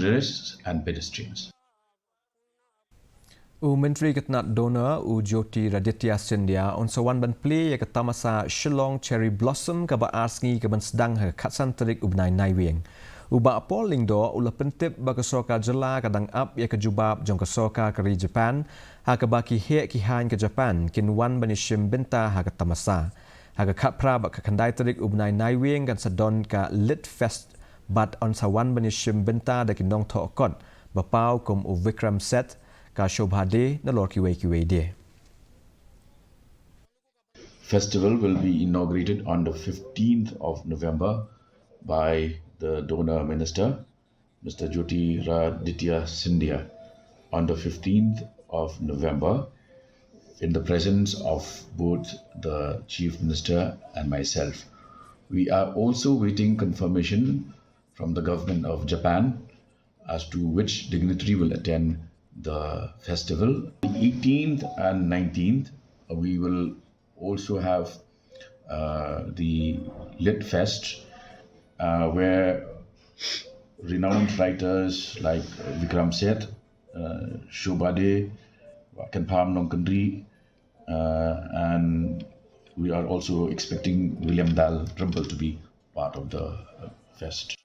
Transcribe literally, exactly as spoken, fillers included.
tourists and pedestrians. U Myntri ka tnad DoNER, u Jyotiraditya Scindia, un sa wan ban plie ïa ka tamasa Shillong Cherry Blossom kaba ar sngi kaban sdang ha ka khatsan tarik u bnai Naiwieng. U Bah Paul Lyngdoh u la pyntip ba ka sorkar jylla ka dang ap ïa ka jubab jong ka sorkar ka ri Japan ha kaba ki heh ki haiñ ka Japan kin wan ban ïashim bynta ha ka tamasa. Ha ka khatphra bad ka khyndai tarik u bnai Naiwieng kan sa don ka Lit Fest bad yn sa wan ban ïashim bynta da ki nongthoh kot ba paw kum u Vikram Seth, ka Shobha De nalor kiwei kiwei de. Festival will be inaugurated on the fifteenth of November by the DoNER Minister, Mister Jyotiraditya Scindia, on the fifteenth of November, in the presence of both the Chief Minister and myself. We are also waiting confirmation from the government of Japan as to which dignitary will attend the festival. The eighteenth and nineteenth, uh, we will also have uh, the Lit Fest, uh, where renowned writers like Vikram Seth, uh, Shobha De, Wakanpam Nongkynrih, uh, and we are also expecting William Dalrymple to be part of the uh, fest.